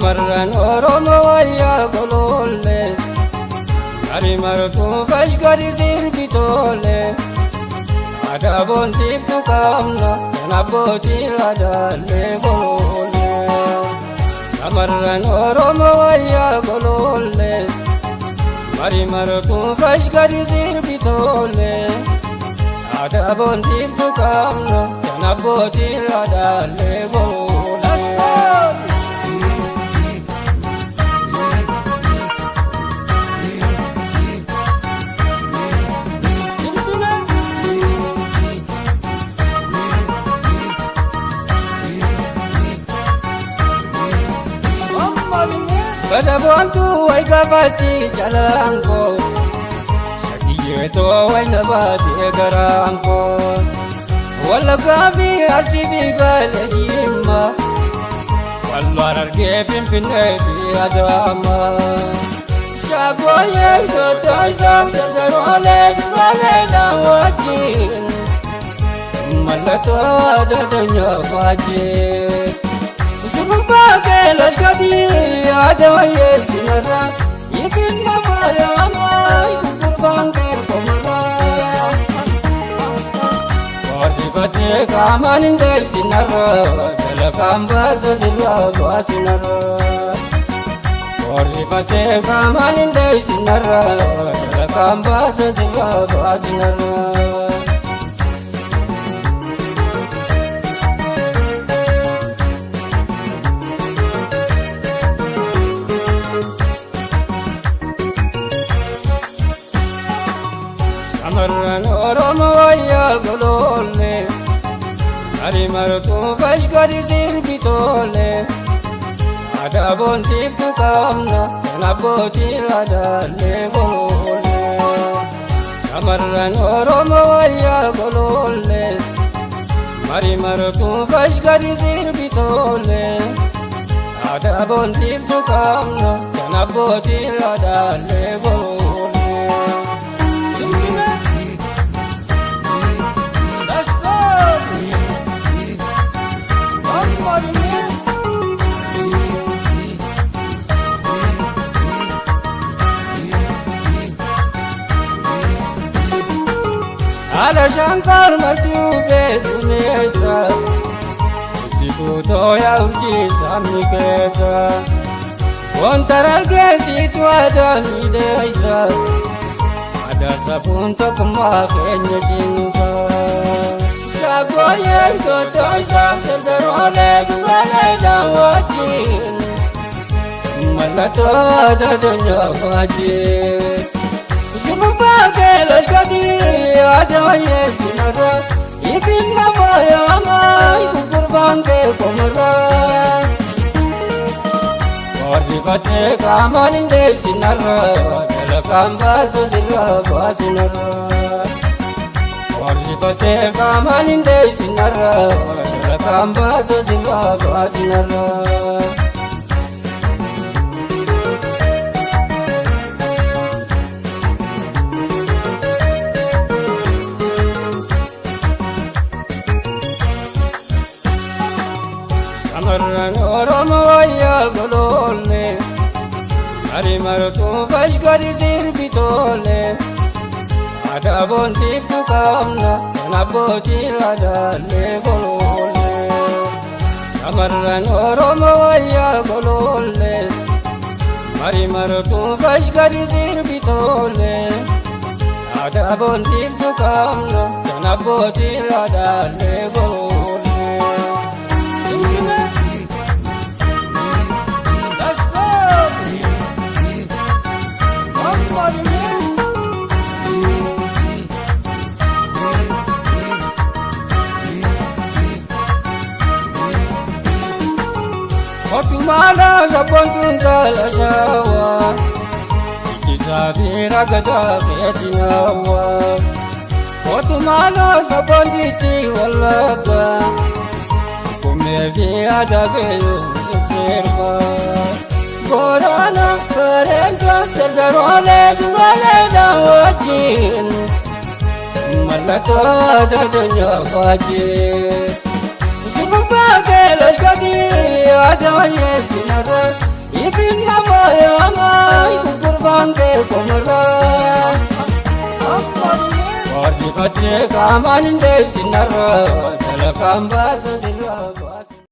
Shamarran Oromoo wayyaa golollee, gari martuu fashgari sirbitoolee. Aadaa boonsiiftu qabna kan abbootii ladaallee golollee. Shamarran Oromoo wayyaa golollee, mari martuu fashgari sirbitoolee. Aadaa boonsiiftu qabna kan abbootii ladaallee golollee. Bada boontuu way gaafatti calaanqoo, shakiyyeetoo way na baatee garaanqoo. Wallaggaa fi Arsii fi Baalee Jimmaa, Walloon argee Finfinnee fi Adaamaa. Shaggooyyee tottoisa dardaroolee duraalee daawwachiin, mallattoo aadaa teenyaa faajjee. Shurrubbaa keeloo gadii aadaa wayyee sinarra, ifinna faayamaa gurgurbaan keerkomarraa. Horrifatee qaamaan hin deessinarra, dalagaan baasa sirraa baasinarra. Horrifatee qaamaan hin deessinarra, dalagaan baasa sirraa baasinarra. Shamarran Oromoo wayyaa golollee, gari martuu fashgari sirbitoolee. Aadaa boonsiiftu qabna kan abbootii ladaallee golollee. Shamarran Oromoo wayyaa golollee, mari martuu fashgari sirbitoolee. Aadaa boonsiiftu qabna kan abbootii ladaallee golollee. Let's go! One more minute. Haala shankaar marti ufee dumeessa, ibsituu tooya urjii sabni keessa. Wanta argeessitu aadaa miidheessa, aadaa safuun tokkummaa keenya cimsa. Shaggooyyee tottoisa dardaroolee duraalee daawwachiin, mallattoo aadaa teenyaa faajjee. Shurrubbaa keeloo gadii aadaa wayyee sinarra, ifinna faayamaa gurgurbaan keerkomarraa. Horrifatee qaamaan hin deessinarra, dalagaan baasa sirraa baasinarra. Horrifatee qaamaan hin deessinarra, dalagaan baasa sirraa baasinarra. Shamarran Oromoo wayyaa golollee, gari martuu fashgari sirbitoolee. Aadaa boonsiiftu qabna kan abbootii ladaallee golollee. Shamarran Oromoo wayyaa golollee, mari martuu fashgari sirbitoolee. Aadaa boonsiiftu qabna kan abbootii ladaallee golollee. Let's go! One more minute. Otumaala sabboontuun saala shawaa, Ichisaa fi ragadaa keetinawaa. Otumaala sabboontichi wallaggaa, Kumee fi aadaa keeyoo sirba. Boorana bareeda dardaroolee duraalee daawwachiin, mallattoo aadaa teenyaa faajjee. Shurrubbaa keeloo gadii aadaa wayyee sinarra, Siifin nama yaamaa gurgurbaan kee komarraa. Warri fakkee qaamaan hin deessinarraa jala kan baasa sirraa.